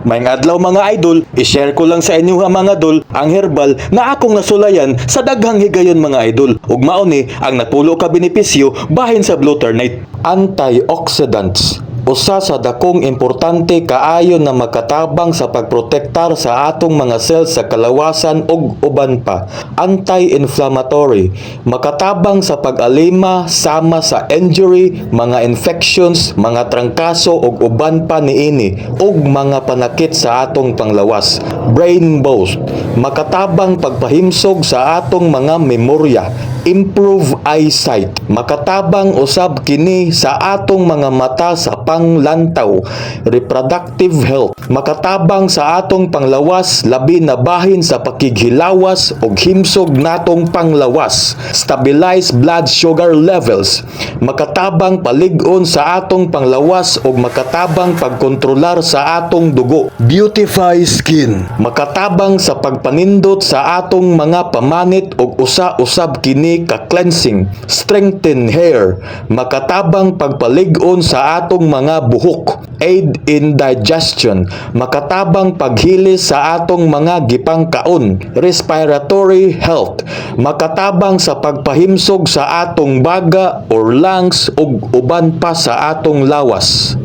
Maayong adlaw, mga idol, i-share ko lang sa inyo ha, mga dol, ang herbal na akong nasulayan sa daghang higayon, mga idol. Ug mao ni ang napulo ka benepisyo bahin sa Blue Ternate. Antioxidants. Usa sa dakong importante kaayo na makatabang sa pagprotektar sa atong mga cells sa kalawasan ug uban pa. Anti-inflammatory, makatabang sa pag-alima sama sa injury, mga infections, mga trangkaso ug uban pa niini ug mga panakit sa atong panglawas. Brain boost, makatabang pagpahimsog sa atong mga memorya. Improve eyesight, makatabang usab kini sa atong mga mata sa panglantaw. Reproductive health, makatabang sa atong panglawas, labi na bahin sa pakighilawas ug himsog natong panglawas. Stabilize blood sugar levels, makatabang palig-on sa atong panglawas ug makatabang pagkontrolar sa atong dugo. Beautify skin, makatabang sa pagpanindot sa atong mga pamanit ug usa usab kini ka cleansing. Strengthen hair, makatabang pagpalig-on sa atong mga buhok. Aid in digestion, makatabang paghilis sa atong mga gipangkaon. Respiratory health, makatabang sa pagpahimsog sa atong baga or lungs ug uban pa sa atong lawas.